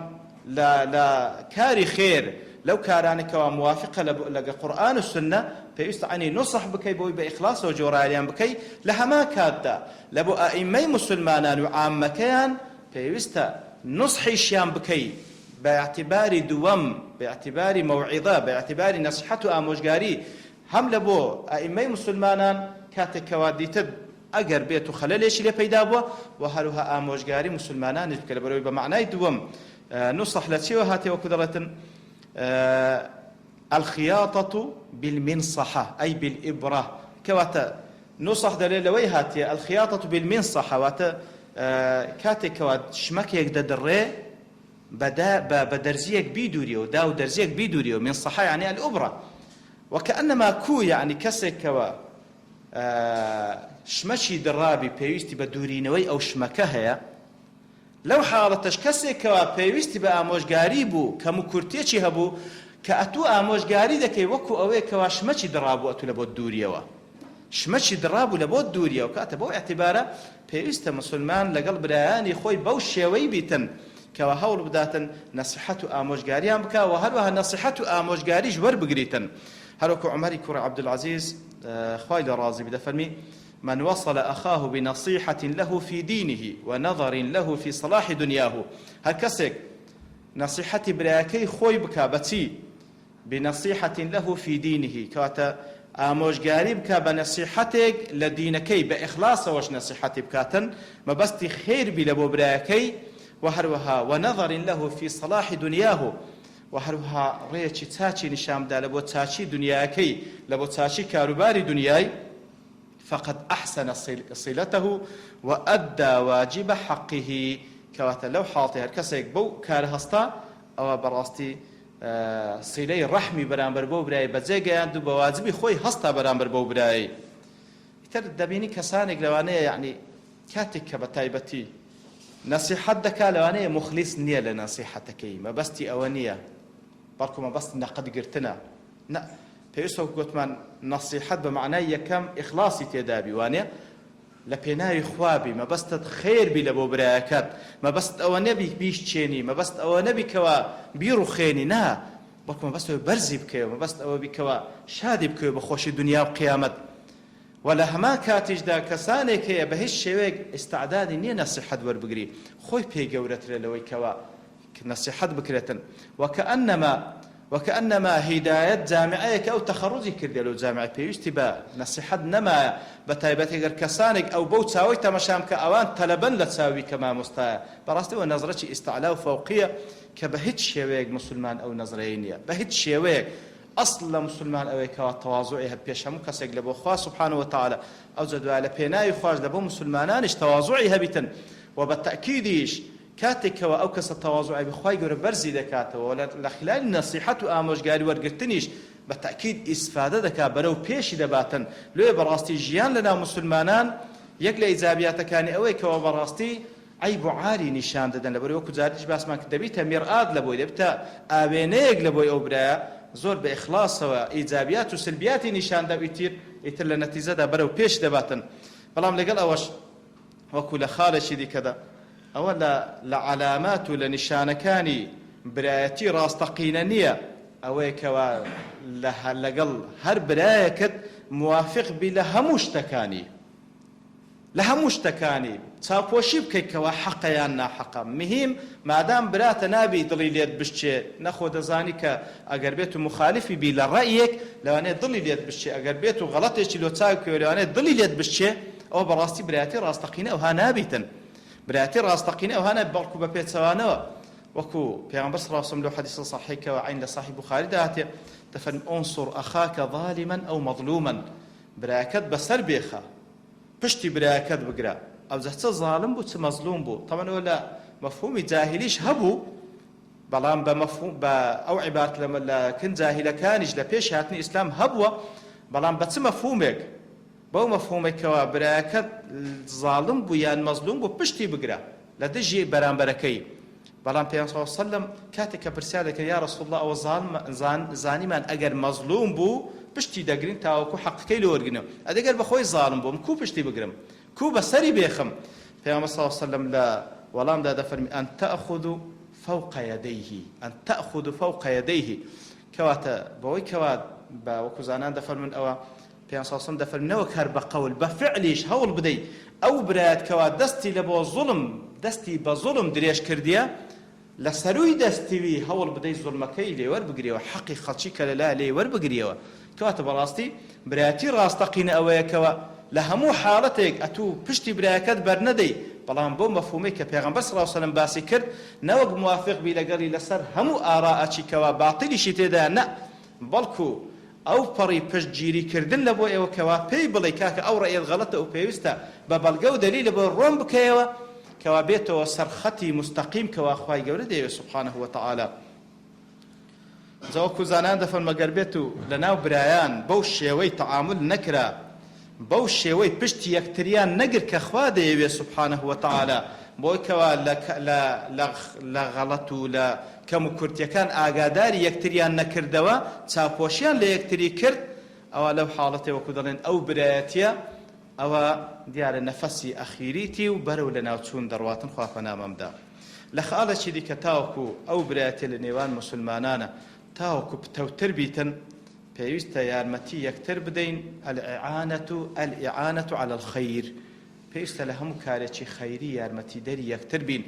لە لە کاری خێر لەو کارانەی کەوا موافقە لە لەگە قورئان و سوننە پێویستە عەنی نوسح بکەی بۆی بە ئیخلاسەوە جۆڕایەلیان بکەی لە هەمان کاتدا لە بۆ ئائیمەی موسولمانان و عامەکەیان پێویستە نوسحیشیان بکەی بە ئیعتیباری دووەم بە ئیعتیباری مەوعیزە بە ئیعتیباری نەسیحەت و ئامۆژگاری هەم لە بۆ ئائیمەی موسولمانان کاتێک کەوا دیتت ئەگەر بێت و خەلەلێکی لێ پەیدا بووە، وە هەروها ئامۆژگاری موسولمانانیش بکە لەبەرئەوەی بە مەعنای دووەم. نوصح لە چیەوە هاتیە وەکو دەڵێتن الخیاطة بالمنصحة أي بالإبرة کەواتە نوصح دەلێ لەوەی هاتیە الخیاطة بالمنصحة واتە کاتێک کەوا شمەکێک دەدڕێ بەدا بە بە دەرزیەک بیدوریەوە دا و دەرزیەک بیدوریەوە منصحە یعنی الأبرة وكأنما کو یعنی کەسێک کەوا شمەکی دڕابی پێویستی بە دوورینەوەی ئەو شمەکە هەیە لەو حاڵەتەش کەسێک کەوا پێویستی بە ئامۆژگاری بوو کەموکورتیەکی هەبوو کە ئەتوو ئامۆژگاری دەکەی وەکو ئەوەیە کەوا شمەکی دڕابوو ئەتوو لەبۆت دووریەوە شمەکی دڕابوو لەبۆت دووریەوە کاتە بەو ئیعتیبارە پێویستە موسلمان لەگەڵ برایانی خۆی بەو شێوەی بیتن کەوا هەوڵ بداتن نەسیحەت و ئامۆژگاریان بکا وە هەروەها نەسیحەت و ئامۆژگاریش وەربگریتن هەروەکو عومەری کوڕی عەبدولعەزیز خوای لێ ڕازی بی دەفەرمی من وصل اخاه بنصیحة له فی دینه ونظر له فی صلاح دنیاه هەر کەسێک نەسیحەتی برایەکەی خۆی بکا بە چی؟ بنصیحة له فی دینه کەواتە ئامۆژگاری بکا بە نەسیحەتێک لە دینەکەی بە ئیخلاسەوەش نەسیحەتی بکاتن مەبەستی خێر بی لە بۆ برایەکەی وە هەروەها ونظر له فی صلاح دنیاه وە هەروەها ڕێیەکی چاکی نیشان بدا لە بۆ چاکی دنیاکەی لە بۆ چاکی کاروباری دنیای فقد احسن صلته وادی واجب حقه کەواتە لەو حاڵتەی هەر کەسێک بەو کارە هەستا ئەوا بەڕاستی سیلەی ڕەحمی بەرامبەر بەو برای بەجێ گەیاند و بە واجبی خۆی هەستا بەرامبەر بەو برای. ئیتر دەبینی کەسانێک لەوانەیە یەعنی کاتێک کە بە تایبەتی نەسیحەت دەکا لەوانەیە موخلیس نییە لە نەسیحەتەکەی مەبەستی ئەوە نییە بەڵکو مەبەست نەقد گرتنە نا پێویستە وەک گۆتمان نەسیحەت بە مەعنای یەکەم ئیخلاسی تێدابی وانیە لە پێناوی خوا بی مەبەستت خێر بی لە بۆ برایەکەت مەبەست ئەوە نەبی بیشچێنی مەبەست ئەوە نەبی کەوا بیڕوخێنی نا بەڵکو مەبەست ئەوە بەرزی بکەیەوە مەبەست ئەوە بی کەوا شادی بکەوێ بە خۆشی دنیا و قیامەت وە لە هەمان کاتیشدا کەسانێک هەیە بە هیچ شێوەیەک ئیستعدادی نیە نەسیحەت وەربگری خۆی پێی گەورەترە لەوەی کەوا نەسیحەت بکرێتن وکانما وکانما هیدایەت جامیعەیەکە ئەو تەخەڕوجی کردیە لەو جامیعە پێویستی بە نەسیحەت نەمایە بەتایبەتی گەر کەسانێک ئەو بەو چاوەی تەمەشام کە ئەوان تەلەبەن لە چاوی کە مامۆستایە بەڕاستی ئەوە نەزرەکی ئیستعلا و فەوقیە کە بە هیچ شێوەیەک موسولمان ئەو نەزرەی نیە بە هیچ شێوەیەک ئەسڵ لە موسولمان ئەوەیە کەوا تەوازوعی هەبێ پێش هەموو کەسێک لە بۆ خوا سبحانە وتعالی ئەوجا دوای لە پێناوی خواش لە بۆ موسولمانانیش تەوازوعی هەبیتن و بە تەئکیدیش کاتێک کەوا ئەو کەسە تەوازوعی بێ خوای گەورە بەرزی دەکاتەوە وە لە خلالی نەسیحەت و ئامۆژگاری وەرگرتنیش بە تەئکید ئیسفادە دەکات بەرەو پێشی دەباتن لۆیە بەڕاستی ژیان لەناو موسولمانان یەک لە ئیجابیاتەکانی ئەوەیە کەوا بەڕاستی عەیب و عاری نیشان دەدەن لەبەرئەوەی وەکو جارتریش باسمان کرد دەبیتە میرئات لەبۆی دەبیتە ئاوێنەیەک لەبۆی ئەو برایە زۆر بە ئیخلاسەوە ئیجابیات و سلبیاتی نیشان دا و ئیتر ئیتر لە نەتیجەدا بەرەو پێشی دەباتن بەڵام لەگەڵ ئەوەش وەکو لە خاڵێکی دیکەدا ئەوە لە لە عەلامات و لە نیشانەکانی برایەتی ڕاستەقینە نییە ئەوەیە کەوا لە لەگەڵ هەر برایەکت موافق بی لە هەموو شتەکانی لە هەموو شتەکانی چاوپۆشی بکەی کەوا حەقە یان ناحەقە مهیم مادام براتە نابی دڵی لێت بشکێ نەخۆ دەزانی کە ئەگەر بێتو موخالیفی بی لە ڕەئیەک لەوانەیە دڵی لێت بشکێ ئەگەر بێتو غەڵەتێکی لۆ چاک بکەوێ لەوانەیە دڵی لێت بشکێ ئەوە بەڕاستی برایەتی ڕاستەقینە ئەوها نابیتن برایەتی ڕاستەقینە ئەوها نابی بەڵکو بە پێچەوانەوە وەکو پێغەمبەر صلی اللە علیه وسلم لەو حەدیثە صحیح کەوە عین لە صحیح بوخاری دا هاتیە دەفەرمی انصر اخاک ظالما او مظلوما برایەکەت بەسەر بێخە پشتی برایەکەت بگرە ئەوجا چ زاڵم بوو چ مەزڵوم بوو تەبعەن ئەوە لە مەفهومی جاهیلیش هەبوو بەڵام بە مەفهوم بە ئەو عیبارەت لە لە کن جاهیلەکانیش لە پێش هاتنی ئیسلام هەبووە بەڵام بە چ مەفهومێک بەو مەفهومێک کەوا برایەکەت زاڵم بوو یان مەزلوم بوو پشتی بگرە لە دژی بەرامبەرەکەی بەڵام پێغەمبەر صلی اللە علیە وسلم کاتێک کە پرسیار دەکرد یا رسول اللە ئەوە زاڵمە زانیمان ئەگەر مەزڵوم بوو پشتی دەگرین تاوەکو حەقەکەی لۆ وەرگرینەوە ئەدی گەر بەخۆی زاڵم بوو من کوو پشتی بگرم کوو بەسەری بێخم پێغەمبەر صلی اللە علیە وسلم لە وەڵامدا دەفەرمی ان تأخذ فوق یدیه ان تأخذ فوق یدیه کەواتە بەوەی کەوا بە وەکو زانان دەفەرمون ئەوە پێغەمبەر صلی اللە علیە وسلم دەفەرمی نەوەک هەر بە قەول بە فعلیش هەوڵ بدەی ئەو برایەت کەوا دەستی لە بۆ زوڵم دەستی بە زوڵم درێژ کردیە لە سەرووی دەستی وی هەوڵ بدەی زوڵمەکەی لێ وەربگریەوە حەقی خەڵکی کە لەلایە لێی وەربگریەوە کەواتە بەڕاستی برایەتی ڕاستەقینە ئەوەیە کەوا. لە هەموو حاڵەتێک ئەتوو پشتی برایەکەت بەرنەدەی، بەڵام بەو مەفهومەی کە پێغەمبەر صلی اللە علیە وسلم باسی کرد، نەوەک موافق بی لەگەڵی لەسەر هەموو ئاراءەکی کەوا باتیلیشی تێدایە نە، بەڵکو ئەو پەڕی پشت گیری کردن لە بۆ ئێوە کەوا پێی بڵێی کاکە ئەو ڕەئیەت غەڵەتە و پێویستە بە بەڵگە و دەلیل بۆ ڕۆن بکەیەوە کەوا بێتەوە سەر خەتی موستەقیم کەوا خوای گەورە دەیەوێ سبحانە وتعالی. جا وەکو زانایان دەفەرموون گەر بێت و لەناو برایان بەو شێوەی تەعامول نەکرا، بەو شێوەی پشتی یەکتریان نەگرت کە خوا دەیەوێت سبحانە وتعالی، بۆی کەوا لە لە لە لە غەڵەت و لە کەم و کورتیەکان ئاگاداری یەکتریان نەکردەوە، چاوپۆشیان لە یەکتری کرد، ئەوا لەو حاڵەتەی وەکو دەڵێن ئەو برایەتیە ئەوە دیارە نەفەسی ئەخیریتی و بەرەو لەناوچوون دەڕواتن خوا پەنامان بدا لە خاڵێکی دیکە تاوەکو ئەو برایەتیە لە نێوان موسولمانانە تاوەکو پتەوتر بیتن پێویستە یارمەتی یەکتر بدەین الإعانة الإعانة على الخير پێویستە لە هەموو کارێکی خەیری یارمەتیدەری یەکتر بین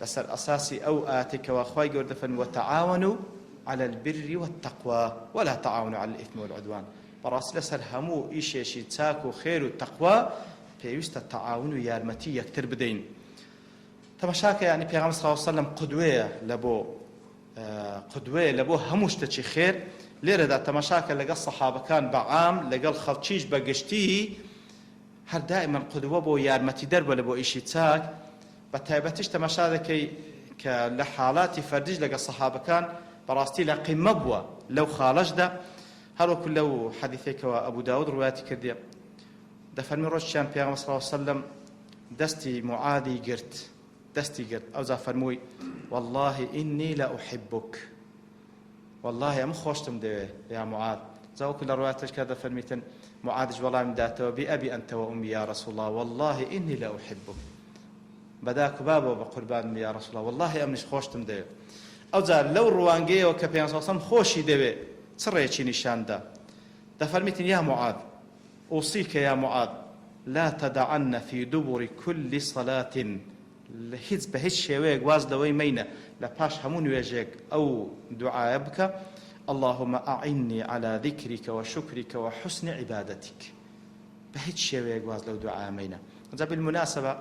لەسەر ئەساسی ئەو ئایەتەی کەوا خوای گەورە دەفەرموێ وتعاونوا علی البر والتقوی ولا تعاونوا علی الاثم والعدوان بەڕاستی لەسەر هەموو ئیشێکی چاک و خێر و تەقوا پێویستە تەعاون و یارمەتی یەکتر بدەین تەماشاکە یعنی پێغەمبەر صلی الله علیه وسلم قدوەیە لە بۆ قدوەیە لە بۆ هەموو شتێکی خێر لێرەدا تەماشاکە لەگەڵ سەحابەکان بە عام لەگەڵ خەڵکیش بە گشتی هەر دائیمەن قدوە بۆ یارمەتیدەر بووە لە بۆ ئیشی چاک، بە تایبەتیش تەماشا دەکەی کە لە حاڵاتی فەردیش لەگەڵ سەحابەکان بەڕاستی لە قیممە بووە لەو خاڵەشدا، هەروەکو لەو حەدیثەی کەوا ئەبو داود ڕوایەتی کردیە دەفەرمی ڕۆژێکیان پێغەمبەر صلی اللە علیە وسلم دەستی معاذی گرت دەستی گرت ئەوجا فەرمووی واللە انی لأحبک وەڵاهی ئەمن خۆشتم دەوێ یا معاذ، جا وەکو لە ڕوایەتێکا دەفەرمیتن معاذیش وەڵامی داتەوە بأبی انت وامي یا رسول اللە واللە انی لأحبک بە داک و بابەوە بە قوربانم یا رسول اللە وەڵاهی ئەمنیش خۆشتم دەوێ. ئەوجا لەو ڕوانگەیەوە کە پێغەمبەر صلی اللە علیە وسلم خۆشی دەوێ چ ڕێیەکی نیشان دا؟ دەفەرمیتن یا معاذ اوصیک یا معاذ لا تدعن فی دبر کل صلاة لە هیچ بە هیچ شێوەیەک واز لەوەی مەینە لە پاش هەموو نوێژێک ئەو دوعایە بکە، اللهم اعنی علی ذکرک و شکرک و حسن عبادتک، بە هیچ شێوەیەک واز لەو دوعایە مەینە. جا بالمناسبە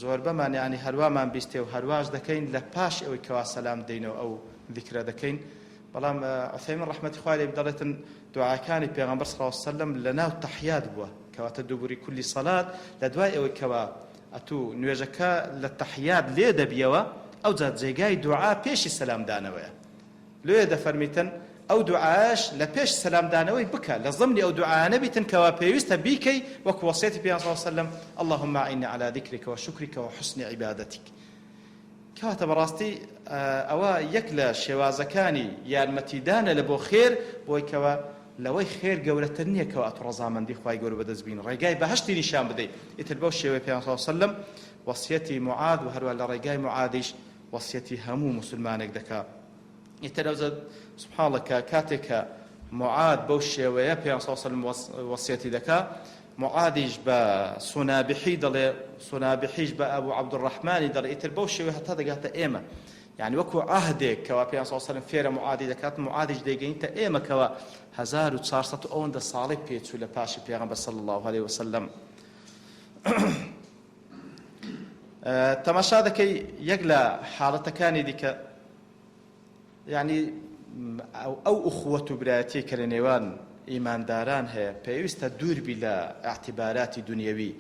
زۆربەمان یانی هەروامان بیستێ و هەرواش دەکەین لە پاش ئەوەی کەوا سەلام دەینەوە ئەو ذیکرە دەکەین، بەڵام عوثەیمین ڕەحمەتی خوای لێ بێت دەڵێتن دوعاکانی پێغەمبەر صلی اللە علیە وسلم لەناو تەحیات بووە کەواتە دوبری کلی صلات لە دوای ئەوەی کەوا ئەتوو نوێژەکە لە تەحیات لێ دەبیەوە ئەوجا جێگای دوعا پێشی سەلام دانەوەیە لۆیە دەفەرمیتن ئەو دوعایەش لە پێش سەلام دانەوەی بکە لە ضمنی ئەو دوعایانە بیتن کەوا پێویستە بیکەی وەکو وەسیەتی پێغەمبەر صلی اللە علیە وسلم اللهم اعنی علی ذکرک وشکرک وحسن عبادتک کەواتە بەڕاستی ئەوە یەک لە شێوازەکانی یارمەتیدانە لە بۆ خێر بۆی کەوا لەوەی خێر گەورەتر نییە کەوا ئەتوو ڕەزامەندی خوای گەورە بەدەست بینی ڕێگای بەهەشتی نیشان بدەی ئیتر بەو شێوەیە پێغەمبەر صلی اللە علیە وسلم وەسیەتی معاذ و هەروە لە ڕێگای معاذیش وەسیەتی هەموو موسلمانێک دەکا. ئیتر ئەوجا سبحان اللە کە کاتێک کە معاد بەو شێوەیە پێغەمبەر صلی اللە علیه وسلم وەسیەتی دەکا معادیش بە سونابحی دەڵێ سونابحیش بە ئەبو عەبدولڕەحمانی دەڵێ ئیتر بەو شێوەیە هەتا دەگاتە ئێمە یعنی وەکو عەهدێک کەوا پێغەمبەر صلی اللە علیه وسلم فێرە معادی دەکات معادیش دەیگەینتە ئێمە کەوا 1400 ئەوەندە ساڵی پێچوو لە پاشی پێغەمبەر صلی الله علیه وسلم تەماشا دەکەی یەک لە حاڵەتەکانی دیکە یانی ئەو ئوخوەت و برایەتیەی کە لە نێوان ئیمانداران هەیە پێویستە دوور بی لە ئیعتیباراتی دونیەوی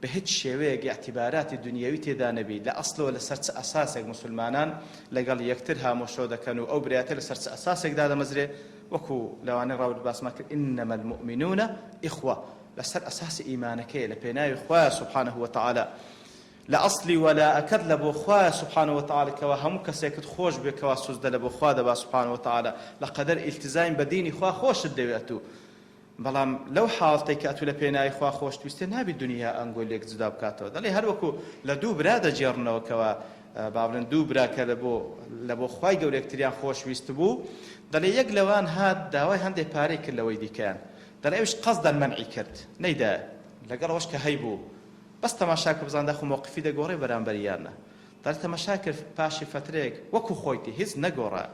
بە هیچ شێوەیەک ئیعتیباراتی دونیەوی تێدا نەبی لە ئەسڵەوە لەسەر چ ئەساسێک موسولمانان لەگەڵ یەکتر هامۆشۆ دەکەن و ئەو برایەتیە لەسەر چ ئەساسێک دادەمەزرێ وەکو لەوانەی ڕابردوو باسمان کرد انما المؤمنون اخوە لەسەر ئەساسی ئیمانەکەیە لە پێناوی خوایە سبحانه وتعالی لە ئەسڵی وەلائەکەت لە بۆ خوایە سبحانە وتعالی کەوا هەموو کەسێکت خۆش بوێ کەوا سوجدە لە بۆ خوا دەبا سبحانە وتعالی لە قەدەر ئیلتزایم بە دینی خوا خۆشت دەوێ ئەتوو بەڵام لەو حاڵەتەی کە ئەتوو لە پێناوی خوا خۆشت ویستێ نابی دونیا ئەنگۆ لێک جودا بکاتەوە دەڵێ هەر وەکو لە دوو برا دەگێڕنەوە کەوا با بڵێن دوو برا کە لە بۆ لە بۆ خوای گەورە یەکتریان خۆش ویستبوو دەڵێ یەک لەوان هات داوای هەندێ پارەی کرد لەوەی دیکەیان دەڵێ ئەویش قەسدەن مەنعی کرد نەیدایە لەگەڵ ئەوەش کە هەیبوو بەس تەماشا کە بزان داخۆ مەوقفی دەگۆڕێ بەرامبەری یان نا دەڵێ تەماشا کرد پاشی فەترەیەک وەکو خۆیتی هیچ نەگۆڕا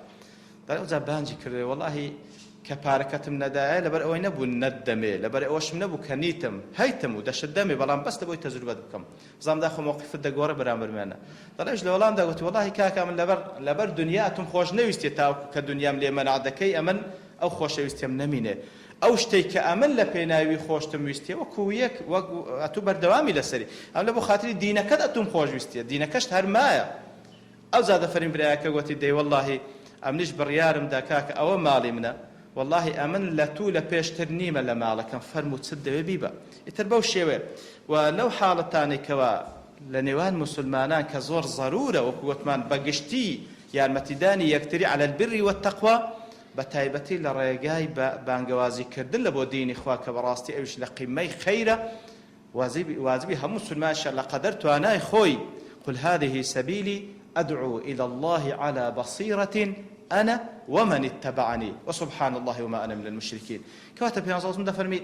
دەڵێ ئەوجا بانگی کردەوە وەڵاهی. کە پارەکەتم نەدایە لەبەر ئەوەی نەبوو نەتدەمێ، لەبەر ئەوەشم نەبوو کە نیتم، هەیتم و دەشتدەمێ، بەڵام بەس لەبۆی تەجروبەت بکەم. بزانم داخۆ مەوقیفت دەگۆڕێ بەرامبەرم یان نا. دەڵێ ئەویش لە وەڵامدا گوتی وەڵاهی کاکە ئەمن لەبەر لەبەر دونیا ئەتوم خۆش نەویستیە تاوەکو کە دونیام لێ مەنع دەکەی ئەمن ئەو خۆشەویستیەم نەمینێ. ئەو شتەی کە ئەمن لە پێناوی خۆشتم ویستیە وەکو یەک وەک ئەتوو بەردەوامی لەسەری. ئەمن لەبۆ خاتری دینەکەت ئەتوم خۆش ویستیە. دینەکەشت هەر مایە. ئەوجا دەفەرمی برایەکە گۆتی دەی وەڵاهی ئەمنیش بڕیارم دا کاکە ئەوە ماڵی منە وەڵاهی ئەمن لە توو لە پێشتر نیمە لە ماڵەکەم فەرموو چت دەوێ بیبە ئیتر بەو شێوەیە و لەو حاڵەتانەی کەوا لە نێوان موسولمانان کە زۆر زەرورە وەکو گۆتمان بە گشتی یارمەتیدانی یەکتری علی البر والتقوی بە تایبەتی لە ڕێگای بانگەوازی کردن لە بۆ دینی خوا کە بەڕاستی ئەویش لە قیممەی خەیرە واجبی هەموو مسولمانشە لە قەدەر توانای خۆی، قل هذه سبیلی ادعو الی اللە علی بصیرة انا ومن اتبعنی وسبحان اللە وما انا من المشرکین. کەواتە پێغەمبەر صلی اللە علیە وسلم دەفەرمی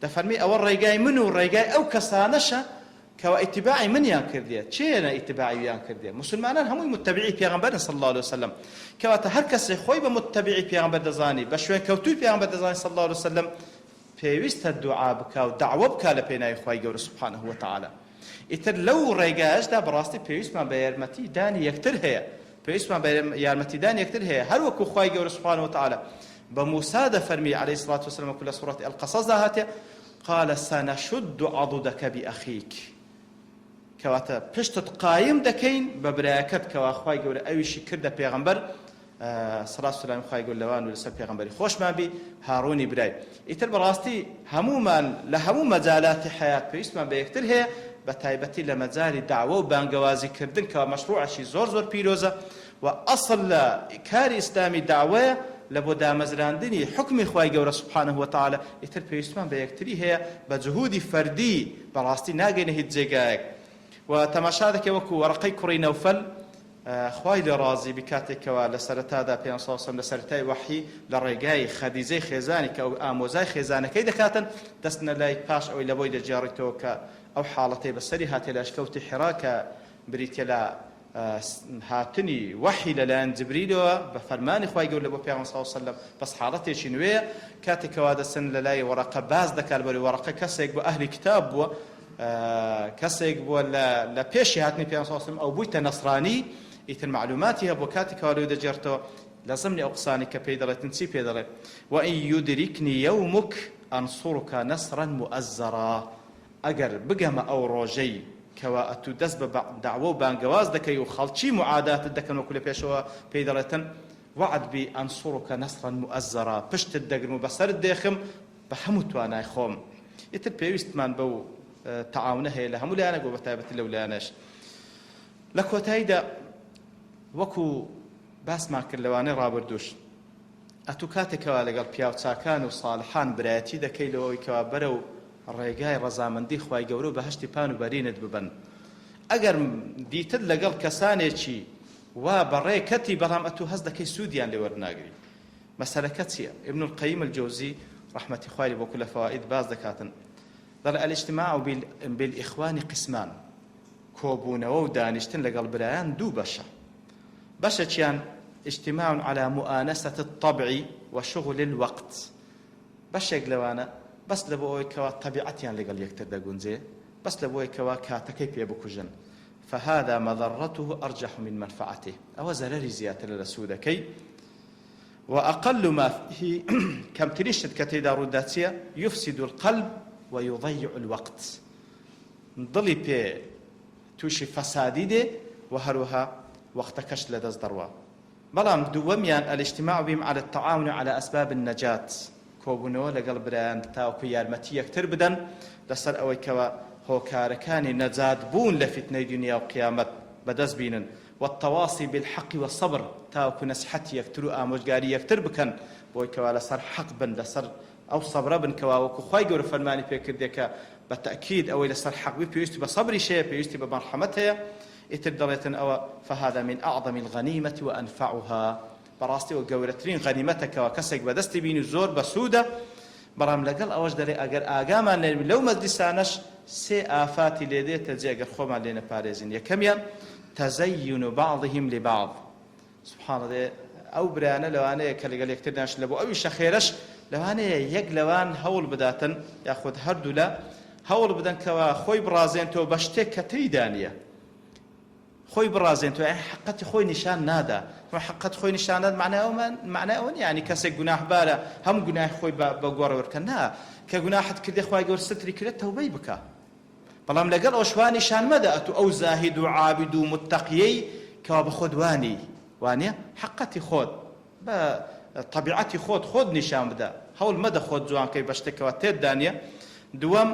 دەفەرمی ئەوە ڕێگای من و ڕێگای ئەو کەسانەشە کەوا ئیتباعی منیان کردیە. کێنە ئیتباعی ویان کردیە؟ موسولمانان هەمووی متبعی پێغەمبەرن صلی اللە علیە وسلم. کەواتە هەر کەسێک خۆی بە متبعی پێغەمبەر دەزانی، بە شوێنکەوتووی پێغەمبەر دەزانی صلی اللە علیە وسلم، پێویستە دوعا بکا و دەعوە بکا لە پێناوی خوای گەورە سبحانە وتعالی. ئیتر لەو ڕێگایەشدا بەڕاستی پێویستمان بە یارمەتی دانی یەکتر هەیە، پێویستمان بە یارمەتی دانی یەکتر هەیە، هەر وەکو خوای گەورە سبحانە وتعالی بە موسا دەفەرمی علیە الصلوة والسلام وەکو لە سورەتی القصص دا هاتیە، قال سنشد عضدک بأخیک، کەواتە پشتت قایم دەکەین بە برایەکەت کەوا خوای گەورە ئەویشی کردە پێغەمبەر سەڵات سەلامی خوای گەورە لەوان و لەسەر پێغەمبەری خۆشمان بی هاڕونی برای ئیتر بەڕاستی هەموومان لە هەموو مەجالاتی حەیات پێویستمان بە یەکتر هەیە بە تایبەتی لە مەجالی دەعوە و بانگەوازی کردن کەوا مەشروعەکی زۆر زۆر پیرۆزە و ئەسڵ لە کاری ئیسلامی دەعوەیە لە بۆ دامەزراندنی حوکمی خوای گەورە سبحانە وتعالی ئیتر پێویستمان بە یەکتری هەیە بە جهودی فەردی بەڕاستی ناگەینە هیچ جێگایەک و تەماشا دەکەی وەکو وەڕەقەی کوڕی نەوفەل خوای لێ ڕازی بی کاتێک کەوا لە سەرەتادا پێغەمبەر صلی اللە علیە وسلم لە سەرەتای وەحی لە ڕێگای خەدیجەی خێزانی کە ئەو ئامۆزای خێزانەکەی دەکاتن دەستنە لای پاش ئەوەی لەبۆی دەگێڕیتەوە کە ئەو حاڵەتەی بەسەری هاتێ لە ئەشکەوتی حیرا کە بریتیە لە هاتنی وەحی لەلایەن جبریلەوە بە فەرمانی خوای گەورە بۆ پێغەمبەر صلی اللە علیە وسلم بەس حاڵەتێکی نوێیە کاتێک کەوا دەچن لەلای وەڕەقە باس دەکات بەری وەڕەقە کەسێک بۆ ئەهلی کتاب بووە کەسێک بووە لە لە پێشی هاتنی پێغەمبەر صلی اللە علیە وسلم ئەو بوویتە نەسرانی ئیتر مەعلوماتی هەبووە کاتێک کەوا لەوێ دەگێڕتەوە لە زمنی ئەو قسانەی کە پێی دەڵێتن چی پێ دەڵێ وان یدرکنی یومک انصرک نصرا مؤزرا ئەگەر بگەمە ئەو ڕۆژەی کەوا ئەتوو دەست بە دەعوە و بانگەواز دەکەی و خەڵکی موعاداتت دەکەن وەکو لە پێشەوە پێی دەڵێتن وەعد بی انصرک نصرا مؤزرا پشتت دەگرم و بەسەرت دێخم بە هەموو توانای خۆم. ئیتر پێویستمان بەو تەعاونە هەیە لە هەموو لایەنێک و بەتایبەتی لەو لایەنەش. لە کۆتاییدا وەکو باسمان کرد لەوانەی ڕابردووش ئەتوو کاتێک کەوا لەگەڵ پیاوچاکان و ساڵحان برایەتی دەکەی لەوەی کەوا بەرەو ڕێگای ڕەزامەندی خوای گەورە و بەهەشتی پان و بەرینت ببەن ئەگەر دیتت لەگەڵ کەسانێکی وا بەڕێ کەتی بەڵام ئەتوو هەست دەکەی سوودیان لێ وەرناگری مەسەلەکە چیە؟ ابن القیم الجوزی ڕەحمەتی خوای لێ بۆ لە فوائید باس دەکاتن دەڵێ الاجتماع بالاخوان قسمان کۆبوونەوە و دانیشتن لەگەڵ برایان دوو بەشە بەشێکیان اجتماع على مؤانسة الطبع وشغل الوقت بەشێک لەوانە بەس لە بۆ ئەوەی کەوا تەبیعەتیان لەگەڵ یەکتر دەگونجێ بەس لە بۆی کەوا کاتەکەی پێ بکوژن فهذا مضرته ارجح من منفعته ئەوە زەرەری زیاترە لە سوودەکەی وأقل ما فيه کەمترین شت کە تێیدا ڕوودا چییە يفسد القلب ويضيع الوقت دڵی پێ تووشی فەسادی دێ و هەروەها وەختەکەش لەدەست دەڕوا بەڵام دووەمیان الاجتماع بهم على التعاون على اسباب النجاة کۆبوونەوە لەگەڵ برایان تاوەکو یارمەتی یەکتر بدەن لەسەر ئەوەی کەوا هۆکارەکانی نەجات بوون لە فیتنەی دونیا و قیامەت بەدەست بینن والتواصی بالحق والصبر تاوەکو نەسیحەتی یەکتر و ئامۆژگاری یەکتر بکەن بۆی کەوا لەسەر حەق بن لەسەر ئەو سەبرە بن کەوا وەکو خوای گەورە فەرمانی پێکردێ کە بە تەئکید ئەوەی لەسەر حەق بی پێویستی بە سەبریش هەیە پێویستی بە مەرحەمەت هەیە ئیتر دەڵێتن ئەوە فهذا من اعظم الغنیمە وانفعها بەڕاستی ئەوە گەورەترین غەنیمەتە کەوا کەسێک بەدەستی بینی و زۆر بەسوودە بەڵام لەگەڵ ئەوەش دەلێ ئەگەر ئاگامان لێ لەو مەجلیسانەش سێ ئافاتی لێ دێتە جێ ئەگەر خۆمان لێ نەپارێزین یەکەمیان تزین بعضهم لبعض سبحان الله. ئەو برایانە لەوانەیە کە لەگەڵ یەکتر ناشن لە بۆ ئەویشە خێرەش لەوانەیە یەک لەوان هەوڵ بداتن یاخود هەردوولا هەوڵ بدەن کەوا خۆی بڕازێنتەوە بە شتێک کە تێیدا نییە خۆی بڕازێنتەوە یانی حەقەتی خۆی نیشان نادا حەقەت خۆی نیشان ناد معنای ئەوە معنای ئەوە نییە یانی کەسێک گوناحبارە هەموو گوناهی خۆی بە گۆڕ وەرکە نا کە گوناحت کردێ خوای گەورە ستری کرد تەوبەی بکە بەڵام لەگەڵ ئەوەش وا نیشان مەدە ئەتوو ئەو زاهید و عابید و متەقیەی کەوا بە خۆت وانی وانیە حەقەتی خۆت بە تەبیعەتی خۆت خۆت نیشان بدە هەوڵ مەدە خۆت جوان کەی بە شتێک کەوا تێتدا نیە دووەم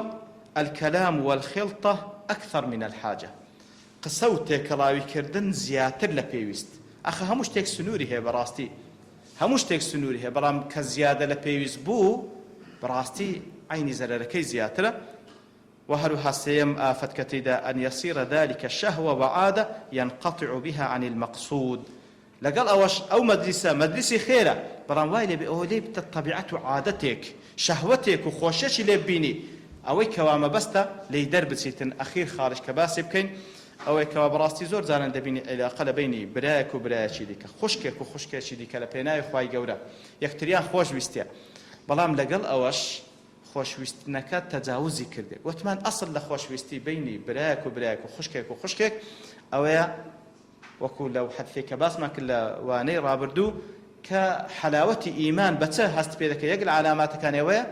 الکلام والخلطە اکثر من الحاجە قسە و تێکەڵاوی کردن زیاتر لە پێویست ئەخە هەموو شتێک سنووری هەیە بەڕاستی هەموو شتێک سنووری هەیە بەڵام کە زیادە لە پێویست بوو بەڕاستی عەینی زەرەرەکەی زیاترە وە هەروەها سێیەم ئافەت کە تێیدا ان یصیر ذلک شهوە وعادە ینقطع بها عن المقصود لەگەڵ ئەوەش ئەو مەجلیسە مەجلیسی خێرە بەڵام وای لێبێ ئەوە لێی بتە تەبیعەت و عادەتێک شەهوەتێک و خۆشیەکی لێ ببینی ئەوەی کەوا مەبەستە لێی دەربچیتن ئەخیر خاڵیش کە باسی بکەین ئەوەی کەوا بەڕاستی زۆر جاران دەبینی عیلاقە لە بەینی برایەک و برایەکی دیکە خوشکێک و خوشکێکی دیکە لە پێناوی خوای گەورە یەکتریان خۆش ویستیە بەڵام لەگەڵ ئەوەش خۆشویستنەکە تەجاوزی کردێ وتمان ئەسڵ لە خۆشویستی بەینی برایەک و برایەک و خوشکێک و خوشکێک ئەوەیە وەکو لەو حەدیثەی کە باسمان کرد لە وانەی ڕابردوو کە حەلاوەتی ئیمان بە چ هەست پێ دەکەی یەک لە عەلاماتەکانی ئەوەیە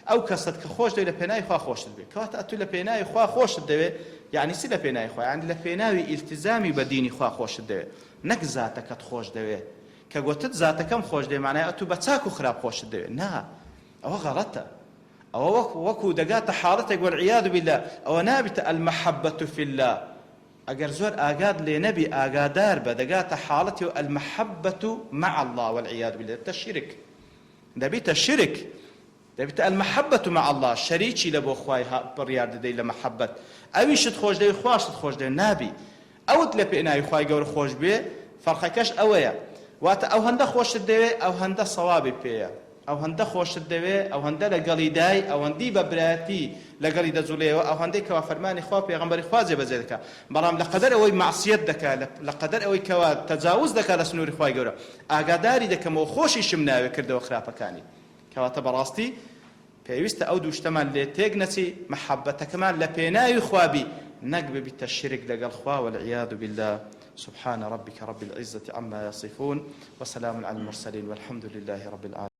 ئەو کەسەت کە خۆش دەوێت لە پێناوی خوا خۆشت بێ کەواتە ئەتوو لە پێناوی خوا خۆشت دەوێ یعنی چی لە پێناوی خوا یعنی لە پێناوی ئیلتزامی بە دینی خوا خۆشت دەوێ نەک زاتەکەت خۆش دەوێ کە گۆتت زاتەکەم خۆش دەوێ معنای ئەتوو بە چاک و خراپ خۆشت دەوێ نا ئەوە غەڵەتە ئەوە وەکو وەکو دەگاتە حاڵەتێک والعیاذ بالله ئەوە نابیتە المحبة فی الله ئەگەر زۆر ئاگات لێ نەبی ئاگادار بە دەگاتە حاڵەتی و المحبة مع اللە والعیاذ باللە دەبیتە شیرک دەبیتە شیرک دەبیتە المحبة مع اللە شەریکی لە بۆ خوای بڕیار دەدەی لە مەحەبەت ئەویشت خۆش دەوێ خواشت خۆش دەوێ نابی ئەوت لە پێناوی خوای گەورە خۆش بوێ فەرقەکەش ئەوەیە واتە ئەو هەندە خۆشت دەوێ ئەو هەندە سەوابی پێیە ئەوهەندە خۆشت دەوێ، ئەوهەندە لەگەڵیدای، ئەوەندی بە برایەتی لەگەڵی دەجوڵێیەوە، ئەوهەندەی کەوا فەرمانی خوا و پێغەمبەری خوا جێبەجێ دەکا. بەڵام لە قەدەر ئەوەی مەعسیەت دەکا، لە قەدەر ئەوەی کەوا تەجاوز دەکا لە سنووری خوای گەورە، ئاگاداری دەکەمەوە خۆشیشم ناوێ کردەوە خراپەکانی. کەواتە بەڕاستی پێویستە ئەو دوو شتەمان لێ تێک نەچی، مەحەبەتەکەمان لە پێناوی خوا بی، نەک ببیتە شیرک لەگەڵ خوا والعیاذ باللە. سبحان ربک رب العزة عما یصفون وسلام علی المرسلین والحمد للە رب العالمین.